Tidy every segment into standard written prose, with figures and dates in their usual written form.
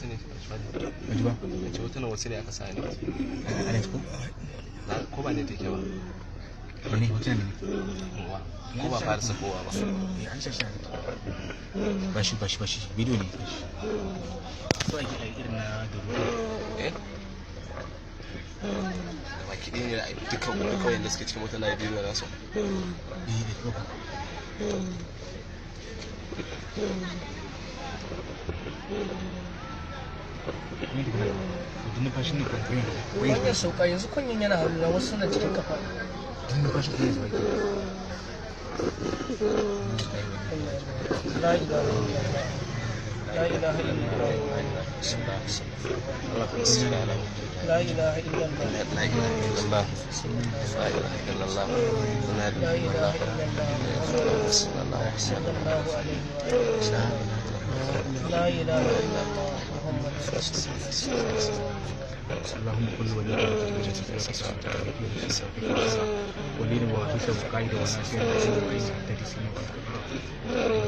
Wasu ne Ji ba. Ce hotunan wasu ne aka sa ne. A net ko? Ko ba ne take ba. Ne hotunan ne. Wa ko ba fara sakowa ba. Eh, an sa shi a net. Bashi, bashi, bashi, bidiyo ne. So ake a irin na da ruwa. Eh, baki ɗaya ne da dukkan wani kawai da suke cikin mota na bidiyo na su. Eh, da ɗauka. Ne da kuma duk numfashin nan kwankwayon kwankwayon. Hanyar sauka yanzu, kunyan yana hannuna, wasu suna cikin kafa. Duk numfashin kwankwayon su ake. La ilaha illallah, la ilaha illallah. اللهم صل على La ilaha illallah. لا اله الا الله، لا اله الا الله، لا la اله ilaha الا illallah. الله، صلى الله عليه وسلم. Sallallahu alaihi wa sallam. La ilaha illallah Muhammad rasulullah. اللهم كل ولي ولي وحفظه وقائده وناصره وعين حتى تسلم اللهم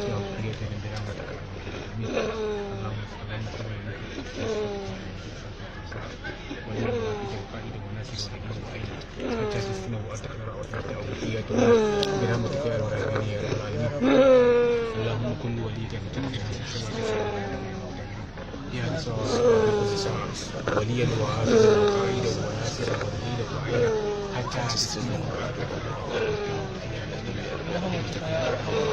اللهم كل ولي وحفظه وقائده وناصره وعين حتى تسلم وأتقرأ وتبدأ برحمتك يا رب العالمين يا رب العالمين. اللهم كل وليك يا وليا وحافظا وقائدا وناصرا ودليلا وعينا حتى تسلم. برحمتك يا ارحم.